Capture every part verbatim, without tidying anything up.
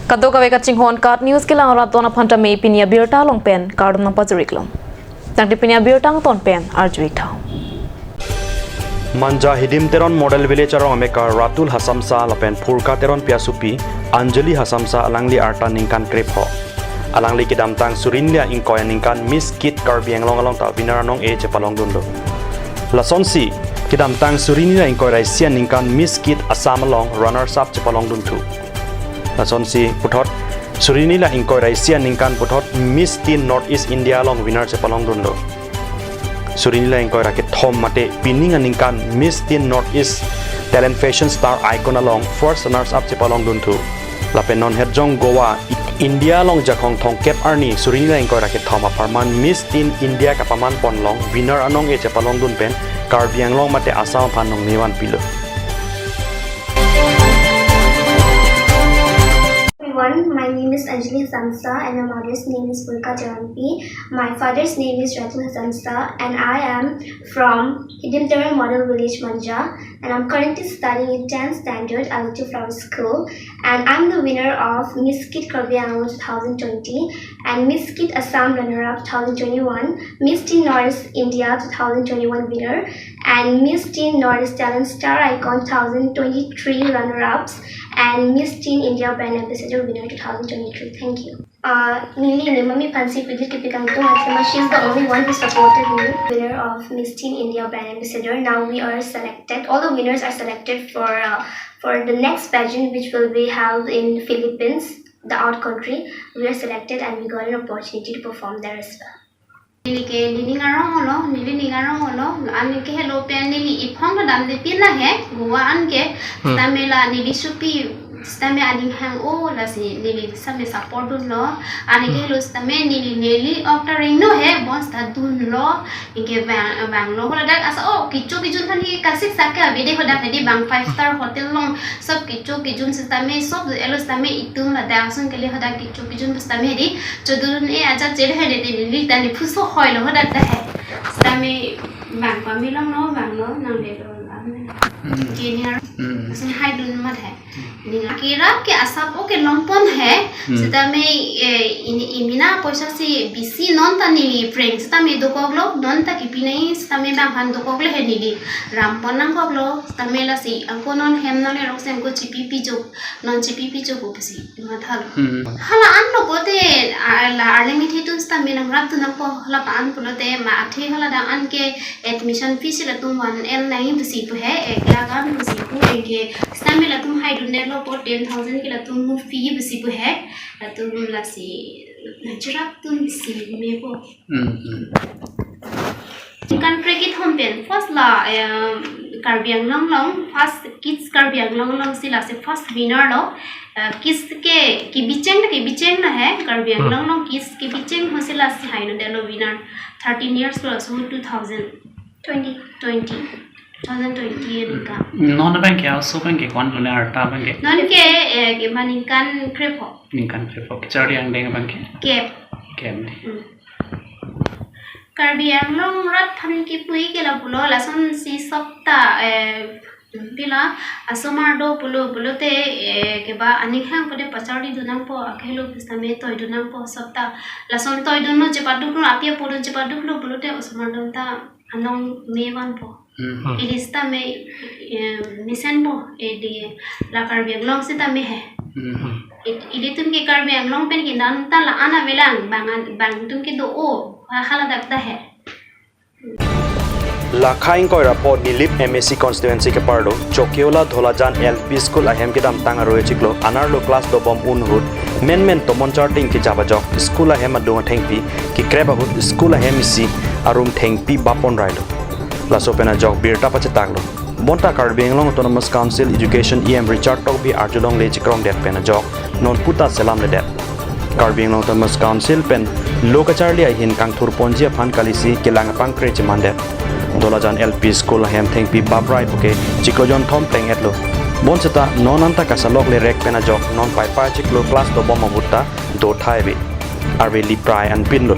Kadokave kachinghon KAT News kelang rat don aphan tame pini abirta along pen kardom nangpajir-iklo. Tangte pini abirta angton pen arju-ik tha. Manja Hidim Teron Model Village arong amekar Ratul Hasamsa lapen Phurka Teronpi asopi Anjali Hasamsa, alangli arta ningkan krepho. Alangli kedamtang suri hini ingkoi aningkan Miss KIT Karbi Anglong along ta winner anong-e chepalongdunlo. Lasonsi kedamtang suri hini ingkoi ra isi aningkan Miss KIT Assam along runners up chepalongdunthu. Lasonsi puthot suri hini ingkoi ra isi aningkan puthot Miss Teen North East India along winner chepalongdunlo. Suri hini ingkoi ra kethom mate pining aningkan Miss Teen North East Talent Fashion Star Icon along first runners up chepalongdunthu. Lapen non hetjong Goa, India along jakhong thomkep arni suri hini ingkoi ra kethom apharman Miss Teen India kapamanpon along winner anong-e chepalongdun pen Karbi Anglong mate Assam aphan nongnevan pilo. Everyone, my name is Anjali Hasamsa and my mother's name is Phurka Teronpi. My father's name is Ratul Hasamsa and I am from Hidim Teron Model Village, Manja, and I'm currently studying in tenth standard, Alokya Flower School, and I'm the winner of Miss KIT Karbi Anglong two thousand twenty and Miss KIT Assam runner-up two thousand twenty-one, Miss Teen North India two thousand twenty-one winner, and Miss Teen North East Talent Star Icon two thousand twenty-three runner-ups, and Miss Teen India Brand Ambassador winner two thousand twenty-three. Thank you. Uh, neli neli mami aphansi pidit kipi kangtung athema, she's the only one who supported me. Winner of Miss Teen India Brand Ambassador. Now we are selected. All the winners are selected for, uh, for the next pageant, which will be held in Philippines, the out country. We are selected and we got an opportunity to perform there as well. Neli ke neli ning arong olo, neli ning arong olo, an ke helo pen neli iphong lo damde pin la he, Goa an ke, Hmm. Sitame la neli sopi, sitame aning hang-o lasi neli sitame support dunlo, an ke Hmm. helo sitame neli neli ok ta rengno he, bon sita dunlo, anke bang, banglo ko ladak asa o, kecho kejun aphan ke kasik sa ke avede hadak hedi bang five star hotel along, sob kecho kejun sitame, sob elo sitame itum ladak ason kele hadak kecho kejun sitame hedi, chodun-e ajat chele hedi neli ta niphuso hoilo hadak ta he. Sitame bang pame longno, bangno nangdetlo. Hmm. Kini ar-, Hmm. ason haidun mat he. Ning akira ke asap o kelongpon he. Hmm. Sitame, eh, ini imina poisa si bisi non ta neli prank sitame dokoklo, non ta kipinai sitame bang aphan dokoklo he neli. Rampon nangkoklo, sitame lasi angko non hem nang lerok si angko chipi pijok, non chipi pijok ko pusi mathalo. Hmm. Hala anlo pote, a, la arni mithi tun sitame nangrapdun nangpo, hala pa-an pulote ma athe hala dang an ke admission fee si latum one L nangji pusi pu he, ek lakh an pusi pu, anke sitame latum haidundetlo po ten thousand ke latum fee pusi pu he, latum lasi nachirapdun si mepo. Hmm, hmm. Ningkan krekethom pen first la, eh, Karbi Anglong along, first KIT Karbi Anglong along si lasi first winner lo. Eh, KIT ke, kebicheng ta kebicheng na he, Karbi Hmm. Anglong along KIT kebicheng ho si lasi haidundetlo winner. Thirteen years plus, so two thousand twenty. Twenty. Two thousand twenty aningkan. Non abang ke, aso abang ke, ko-an lo le arta abang ke? Non ke, eh, ke ma ningkan krepho. Ningkan krepho. Kacharli angdeng abang ke? Kep. Kep. Hmm. Karbi Anglong rat aphan kipu-i ke lapulo, lasonsi sob ta, eh, pila, asomar do pulo, pulote, eh, keba aning hang pade pacharlidun nangpo, akehelo pusitame toidun nangpo, sob ta. Lason toidunlo chepaduklo, api apo dun chepaduklo pulote osomar dun ta anong me vanpo. Hmm. Ili sitame, eh, mesenpo, eh, di la Karbi Anglong sitame he. Hmm. It-, ilitum ke Karbi Anglong pen ke nanta la-an avelang, bang an, bang atum ke do-o, ha-, haladak ta he. Lakha ingkoi ra pho Nilip M A C constituency keparlo Chokiola Dholajan L P School ahem kedamtang arve chiklo anerlo class dobom un ahut, menmen tomon charting kejap ajok school ahem adung athengpi kekrep ahut school ahem isi arum thengpi bappon railo. Laso pen ajok birta pachetaklo. Bonta Karbi Anglong Autonomous Council Education E M Richard Tokbi arjulongle chikrongdet pen ajok non puta selamledet. Karbi Anglong Autonomous Council pen lo kacharli ahin kangthurponji aphan kalisi kelang apangkre chemandet. Dholajan L P School ahem thengpi bap rai puke chiklo jonthom pleng-etlo. Bonseta non anta kasalok le rek pen ajok non paipai chiklo class dobom ahut ta do thai ave. Arve li prai anpinlo.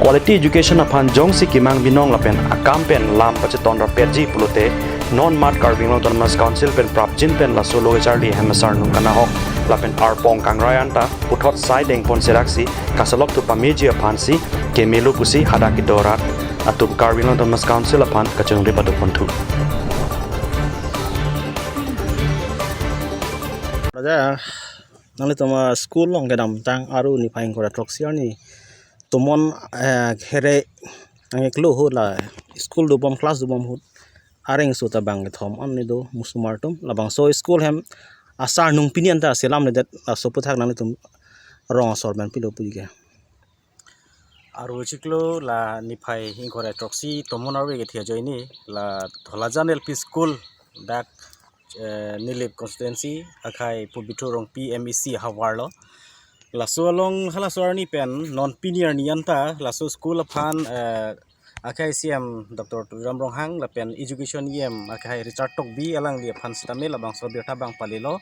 Quality education aphan jongsi kimang binong lapen akam pen lam pacheton rapetji pulote Non mat Karbi Anglong Autonomous Council pen prapjin pen laso lo kecharli hem asar nung kanahok lapen arpong kangrai anta puthot sai dengpon seraksi kasalok tu pameji aphansi kemelo pusi hadak kedo rat atum Karbi Anglong Autonomous Council aphan kachingri padoponthu. Raja, nanglitum school along kedamtang Aru niphai ingkoi ra throksi arni tomon, eh, here angkeklo ahut la school dobom, class dobom ahut areng so ta bang kethom an ni do musumar atum. Labangso school hem asar nung pini anta selamledet, laso aputhak nanglitum rong asor pen pilo puji ke. Aru chiklo la niphai ingkoi ra throksi tomon arve kethe ajoine la Dholajan L P School dak, eh, Nilip constituency akhai Pobitro Rongpi M A C havar lo. Laso along halaso arni pen non pini arni anta laso school aphan, eh, akhai C M Doctor Tuliram Ronghang lapen Education E M akhai Richard Tokbi alangli aphan sitame labangso birta bang palilo.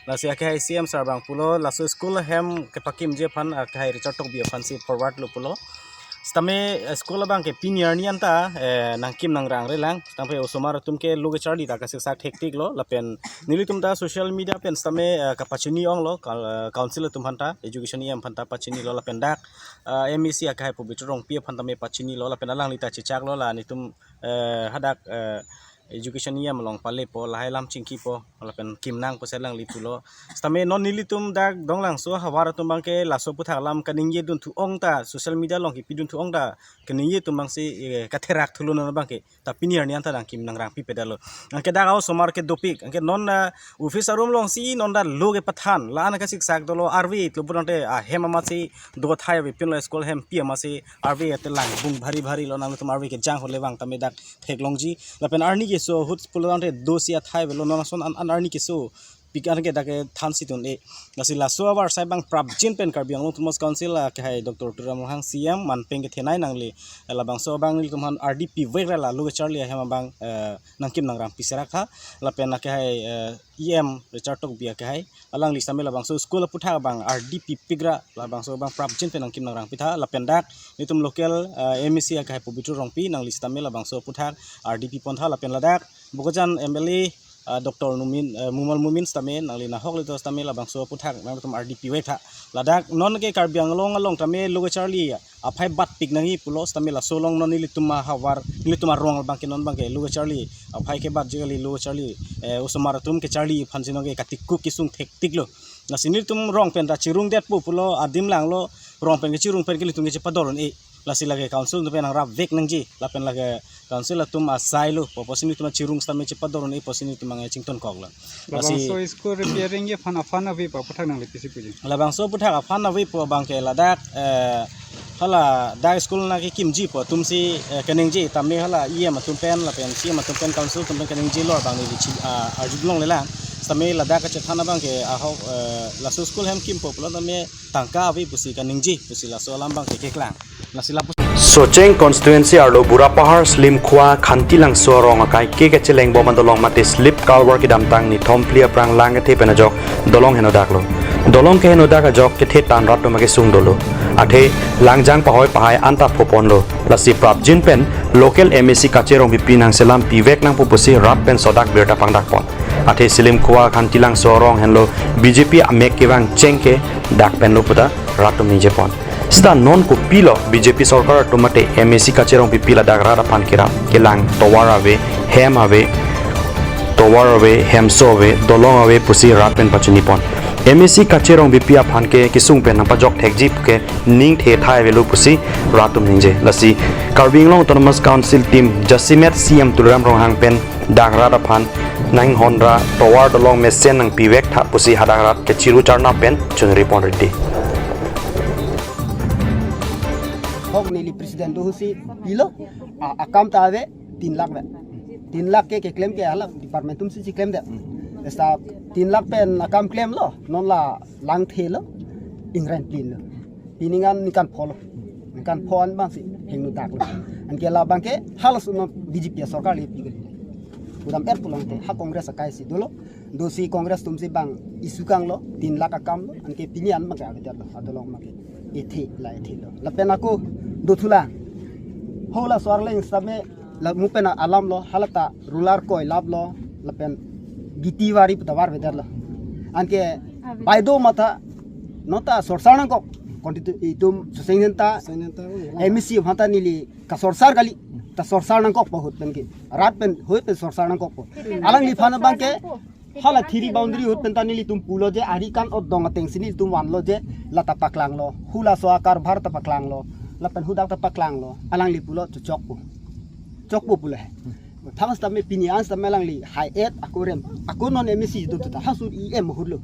Lasi akhai C M sir bang pulo laso school hem kepakimji aphan akhai Richard Tokbi aphansi forward lo pulo. Sitame, eh, school abang ke pini arni anta, eh, nangkim nangrang relang. Sitame osomar atum ke lo kecharli ta kasiksak thektik lo. Lapen nelitum ta social media pen sitame, eh, kapachini onglo, kal-, eh, council atum aphanta, Education E M aphanta pachini lo lapen dak, eh, M A C akhai Pobitro Rongpi aphan tame pachini lo lapen alangli ta chechak lo la nelitum, eh, hadak, eh, Education E M along palepo, lahai alam chingkipo lapen kimnang pusi alangli pulo. Sitame non nelitum dak Donglangso havar atum abang ke laso aputhak alam kaningje dunthu ong ta, social media along kipi dunthu ong ta kaningje atum abangsi, eh, katherak thulo non abang ke. Ta pini arni anta nangkim nangrang pipedetlo. Anke dak osomar ke dopik. Anke non, ah, office arum alongsi non dak lo kepathan. La-an kasiksak dolo arve lo pulotangte, ah, hem amatsi do thai ave pinlo school hem pi amatsi arve ate lang bung bhari bhari lo, nangtum arve kejang hole vang tame dak theklongji. Lapen arni keso ahut pulotangte dosi athai avelo, non ason an, an arni keso pik an ke dak kethansi tun-e. Lasi laso avarsai abang prapjin pen Karbi Anglong Autonomous Council akhai Doctor Tuliram Ronghang C M manpeng kethenei nangli, eh, labangso abang nelitum aphan R D P vek ra la lo kecharli ahem abang, eh, nangkim nangrang piserak tha. Lapen akhai, eh, E M Richard Tokbi akhai alangli sitame labangso school aputhak abang R D P pik ra labangso abang prapjin pen nangkim nangrang pitha. Lapen dak nelitum local, eh, M A C akhai Pobitro Rongpi nangli sitame labangso aputhak R D P pontha lapen ladak Bokajan M L A, ah, Doctor Numin, eh, Numal Momin sitame nangli nahok le to sitame labangso aputhak nangtum R D P vek tha. Ladak non ke Karbi Anglong along tame lo kecharli aphai batpik nangji pulo sitame laso along non nelitum ahavar, nelitum arong abang ke non abang ke lo kecharli aphai kebatji kali, lo kecharli, eh, osomar atum kecharli aphansi non ke katikuk kesung thektik lo. Lasi nelitum rong pen ta chirungdetpo pulo adim lang lo, rong pen kechirung pen ke nelitum ke chepador un-e. Lasi lake council atum pen nangrap vek nangji, lapen lake council atum asai lo, po pusi nelitum chirung sitame chepador un-e pusi nelitum abang chington kok lo. Lasi labangso school repairing ke aphan aphan avepo aputhak nangli pisi puji. Labangso aputhak aphan avepo abang ke ladak, eh, hala dak school nangkekimji pu atumsi, eh, kaningje tame hala E M atum pen lapen C M atum pen council atum pen kaningje lo abang neli chi, ah, arjulong lelang. Sitame ladak kachethan abang ke ahok, eh, laso school hem kimpo pulo tame tangka ave pusi kaningje pusi laso alam abang ke keklang. Lasi lapu Socheng constituency arlo Burapahar Slim Khua Khanti Langso arong akai ke kacheleng bom adolong mate slip culvert kedamtang nithom phli aphrang lang kethe pen ajok dolong henodak lo. Dolong kehenodak ajok kethe tan rat atum akesung dolo. Athe langjang pahoi pahai anta phopon lo. Lasi prapjin pen local M A C Kache Rongpipi nangselam pivek nangpo pusi rat pen sodak birta pangdakpon. Athe Slim Khua Khanti Langso arong henlo B J P amek kevang cheng ke dak pen lo puta rat atum ningjepon. Sita non kopilo B J P sorkar atum mate M A C Kache Rongpipi ladak rat aphan kerap kelang tovar ave, hem ave, tovar ave, hemso ave, dolong ave pusi rat pen pachinipon. M A C Kache Rongpipi aphan ke kesung pen nangpajok thekji pu ke ning the thai avelo pusi rat atum ningje. Lasi Karbi Anglong Autonomous Council team jasemet C M Tuliram Ronghang pen dak rat aphan nanghon ra tovar dolong mesen nangpivek tha pusi hadak rat kechiru charna pen chunripon ridi. Hok neli president do husi pilo, a, akam ta ave tin lakh ave. Tin lakh ke keklem ke hala department atumsi cheklemdet. Esta tin lakh pen akam klemlo, non la langthe lo, ingren plin lo. Pining an ningkan pho lo. Ningkan pho an abangsi hingno dak lo. Anke labang ke halaso non B J P sorkar le pi kali. Pudam-et pulotangte ha Congress akaisi dolo. Dosi Congress atumsi bang issue kanglo, tin lakh akam lo, anke pini an abang ke avedetlo, adolong abang ke ethe la ethe lo. Lapen ako dothulang. Hala so arleng sitame La mu pen alam lo, hala ta ruler koi lap lo, lapen Giti wari puta varvedetlo. Anke baideo matha, non ta sorsar nangkok, konti tu itum Soseng Dhenta, Soseng Dhenta, M A C aphan ta neli kasorsar kali, ta sorsar nangkokpo ahut pen ke, rat pen, hoi pen sorsar nangkokpo. Alangliphan abang ke, hala thiri boundary ahut pen ta nelitum pulo je, ari kan-ot dong atengsi nelitum vanlo je, la ta paklanglo, hula so akarbhar ta paklanglo, lapen hadak ta paklanglo, alangli pulo chokpo. Chokpo pulo he. Thang sitame pini an sitame alangli hai et ako rem. Ako non M A C do ta ha sur E M ahut lo.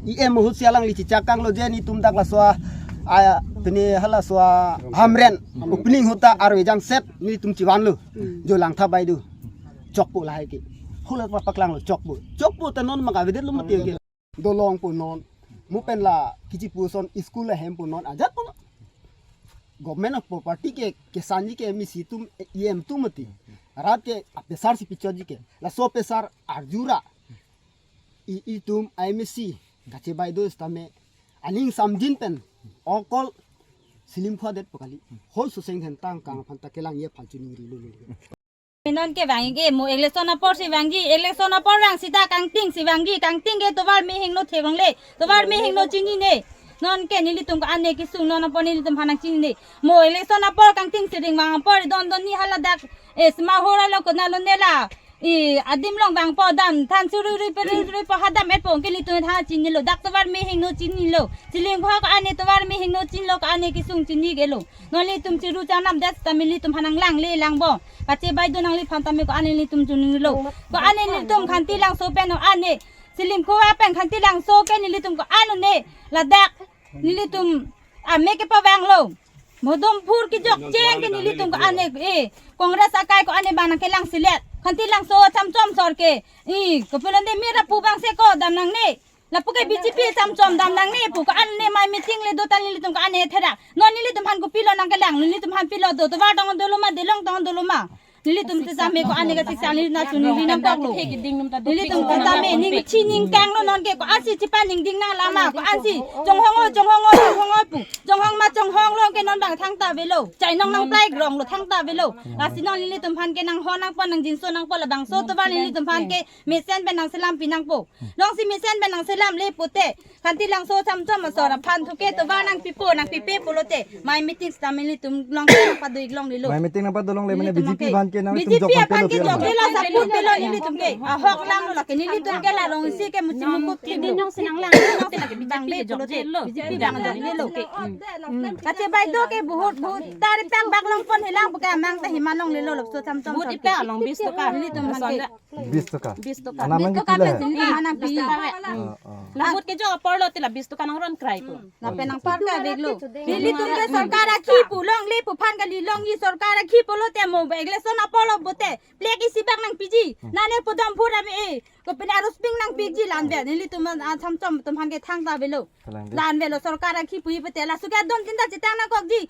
E M ahutsi alangli chichak kanglo je nelitum dak laso a, a, pini halaso a Hamren opening ahut ta arve jangset nelitum chivanlo. Jo Langtha baideo. Chokpo lahai ke. Hula ta paklanglo chokpo. Chokpo ta non ma kavedetlo mati ke. Dolong pu non. Mu pen la kichi pu ason school ahem pu non ajat pu non. Government of property ke kesanji ke M A C atum E M atum mati. Rat ke apesar si pichotji ke. Laso apesar arjura. I, itum M A C kachebaideo sitame aning samjin pen okol silim khodet po kali. Hoi Soseng Dhenta angkang aphan ta kelang ye phan chuning ri lo lo. Non ke vang ke mo election apor si vangji, election apor vang sita kangting si vangji, kangting ke tovar mehingno thevang le, tovar mehingno chinine. Non ke nelitum ko-an ne kesung non apor nelitum aphan nangchinine. Mo election apor kangting si ring vang apor don don ni hala dak esma hora lo kona lo nela. I adim long vangpo dam than suri rui pe rui rui po hadam et po ke nelitum tha chinilo dak tovar mehingno chinilo. Siling pho ko-an ne tovar mehingno chinilo ko-an ne kesung chini gelo. Non nelitum chiru chanam det sitame nelitum aphan nanglang le lang bo. Kachebaideo nangliphan tame ko-an ne nelitum chuning lo. Ko-an ne nelitum Khanti Langso pen ko-an ne. Silim Khowa pen Khanti Langso ke nelitum ko-an ne. Ladak nelitum ame kepavanglo. Modom phur kijok cheng ke nelitum ko-an ne. Eh, Congress akai ko-an ne bang nangkelang silet. Khanti Langso chamchom sor ke. Eh, kopulonde mira pu bang se ko dam nangne. Lapu ke B J P chamchom dam nangne pu ko-an ne mai meeting le do ta nelitum ko-an ne thera. Non nelitum aphan kopilo nangkelang, nelitum aphan pilo do, tovar tong dolo ma, delong tong dolo ma. Nelitum sitame ko-an ne kasiksa neli nangchuningri nangkoklo. Nelitum sitame ning chining kanglo non ke ko-an si chipaningding nang lama, ko-an si chonghong o, chonghong o, chonghong o pu. Chonghong ma chonghong lo ke non bang thangta avelo. Chainong nangplai grong lo thangta avelo. Lasi non nelitum aphan ke nanghon nangpon nangjinso nangpo labangso tovar nelitum aphan ke mesen pen nangselam pi nangpo. Nongsi mesen pen nangselam le pute. Khanti Langso chamchom asor aphan thuke tovar nangpipo nangpipe pulote. Mai meeting sitame nelitum long ke nangpado ik longlelo. Mai meeting nangpado longle mane nelitum B J P ke aphan ke nang B J P aphan ke jok pelo saput pelo nelitum ke. Ahok lang lo lake nelitum ke la rong isi ke muchi mukup ke nong sinang lang. Bang be pulote. B J P bang jok lelo. Kachebaideo ke buhut buhut. Tari pang bak longpon hilang buka mang ta hima longlelo lapuson chamchom. Buhut asor ipe ke along bis toka. Nelitum aphan ke. Bis toka. Bis toka. Anam nang bis toka kilo pe hai? Anam pi. Bis toka pe. Ah, ah. Labut ke jo apor lo tila bis toka nang ron krai ko. Lapen nangpar ka veklo. Nelitum ke sorkar akhi pu longle pu aphan kali longji sorkar akhi pulote mo election apor lo pute. Plek isi bak nangpiji. Nane pudam pura me e. Kopine arus ping nangpiji lanve. Nelitum a chamchom atum aphan ke thangta avelo. Kalang di. Lanvelo sorkar akhi pu-i pute laso ke adon tinta chitang nangkokji.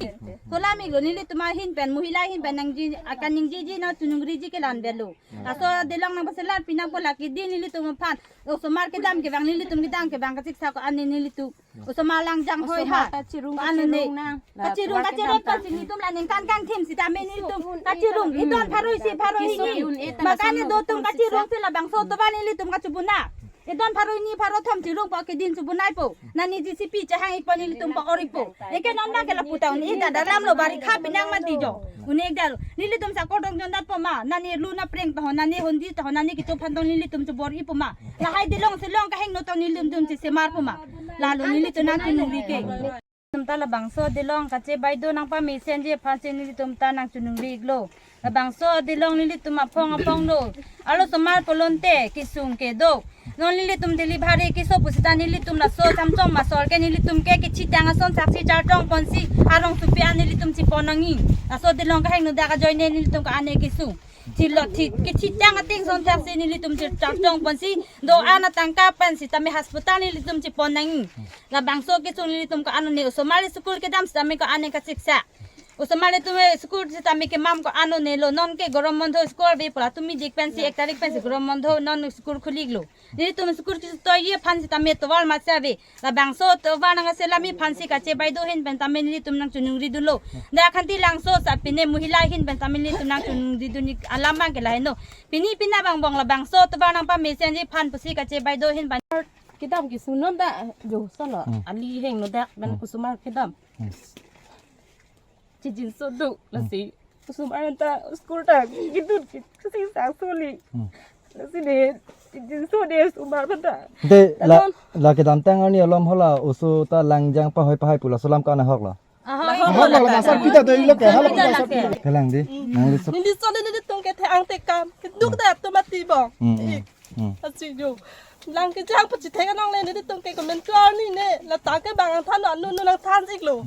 Kolamik lo nelitum ahin pen mohila ahin pen nangji akan ningjiji nangchunungriji ke lanvelo. Laso delong nangpaselar pi nangpo lake di nelitum aphan. Osomar kedam kevang nelitum kedam kevang kasiksa ko-an ne nelitum. Osomar langjang hoi ha. Osomar ta chirung ko-an ne. Kachirung nang. Kachirung kachirung pensi nelitum la ningkan kangthim sitame nelitum. Kachirung idon pharo isi pharo hini. Makan ne dotum kachirung si labangso tovar nelitum kachubuna. Idon pharo hini pharo thom chirung po kedin chubunai po. Nani J C B chahang ik po nelitum po or ik po. Eke non bang ke lapu ta un-e da dalam lo bari kha pinang mati jo. Un-e da nelitum sa kodong jon dat po ma. Nani lu na preng to nani honji to nani kitu phan to nelitum chubor ik po ma. Lahai delong selong kahingno to nelitum chisemar po ma. Lalo nelitum nangchunungri ke. Nelitum ta labangso adelong kachebaideo nangpamesenji aphansi nelitum ta nangchunungri iklo. Labangso adelong nelitum aphong aphong lo. Arlosomar pulote kesung kedo. Non nelitum delivery keso pusita nelitum laso chamchom asor ke nelitum ke kechitang ason saksi chartong ponsi arong supi an nelitum chipon nangji. Laso adelong kahingno dak ajoine nelitum ko-an ne kesung. Chilo thi kechitang ating son saksi nelitum chichartong ponsi do-an atangka pen sitame hospital nelitum chipon nangji. Labangso kesung nelitum ko-an ne osomar school kedam sitame ko-an ne kasiksa. Osomar netum school sitame kemam ko-an onelo, non ke gorom bondho school ave pu la tumi dik pensi ek tarik pensi gorom bondho non school khuliklo. Nelitum school kechotoi aphan sitame tovar masi ave. Labangso tovar nang ase lami aphansi kachebaido ahin pen tame nelitum nangchoningri dunlo. Dak Khanti Langso sa pine mohila ahin pen tame nelitum nangchoningri dun alam abang ke laheno. Pini pina bang bong labangso tovar nangpamesenji aphan pusi kachebaido ahin pen. Kedam ke sunon da jo solo. Hmm. Ali heng no dak ben Hmm. Osomar kedam. Hmm. Chijinso do, lasi osomar ta school ta gidut git kasi sa soli. Hmm. Lasi de chijinso de osomar ta. De la Alon. La kedamtang arni alom hala oso ta langjang pahoi pahai pu laso alam ko-an ahok lo. Ahoi. Ahoi lo, la sa pida do ilo ke, hala pida sa pida. Kalang di. Nangli sop. Neliso nelitum ke the-ang tekam keduk da to mati bong. Hmm, hmm. Hmm. Asi jo. Lang kejang pachithek anong le nelitum ke komentuar ni ne. La ta ke bang ang than anu nu lang than siklo.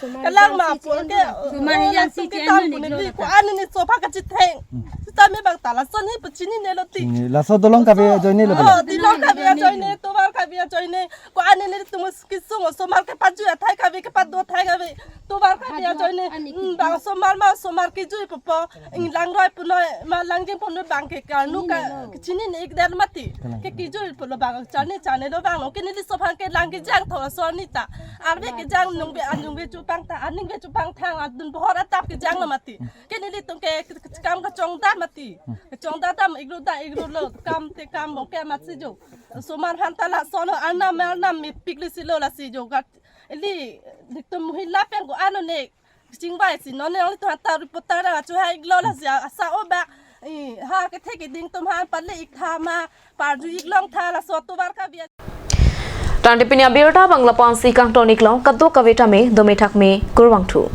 Kalang ma pu ke. Osomar Oh, yang lang si tum ke chenu tam ni pu ne lo di la ko ta. Anu ni sofa kachithek. Hmm. Sitame bang ta lason hi pachini ne lo ti. Ni laso dolong kave ajoine lo Oh, bela. Dolong kave ajoine, tovar kave ajoine. Ko-an nelitum kesung osomar kepajui athai kave kepado athai kave. Tovar kave ajoine. Hmm, bang osomar ma osomar kejui popo. Ing langroi punoi ma langjeng punoi bang ke karnu ka kechini ne ik der mati. Kalang. Ke kejui pulo bang chane chane lo bang lo ke neliso aphan ke lang kejang tho so ni ta. Arve kejang nungve anungve chupang ta aningve chupang thang adun bohor atap kejang lo mati. Ke nelitum ke kam kachongdam mati. Kachongdam dam igru da igru lo kam tekam bong ke masi jo. Osomar aphan ta lason arnam arnam mepik lesi lo lasi jo gat. Ili nelitum mohila pen ko-an ne chingvai si non ne ong tu hata reporter achu hai lo lasi asa o bak. I, ha kethe keding atum aphan pale ik tha ma parju ik long tha laso tovar kave. Tangte pini abirta bang lapu-an si kangton ik long kadokave tame dome thakme kurvangthu.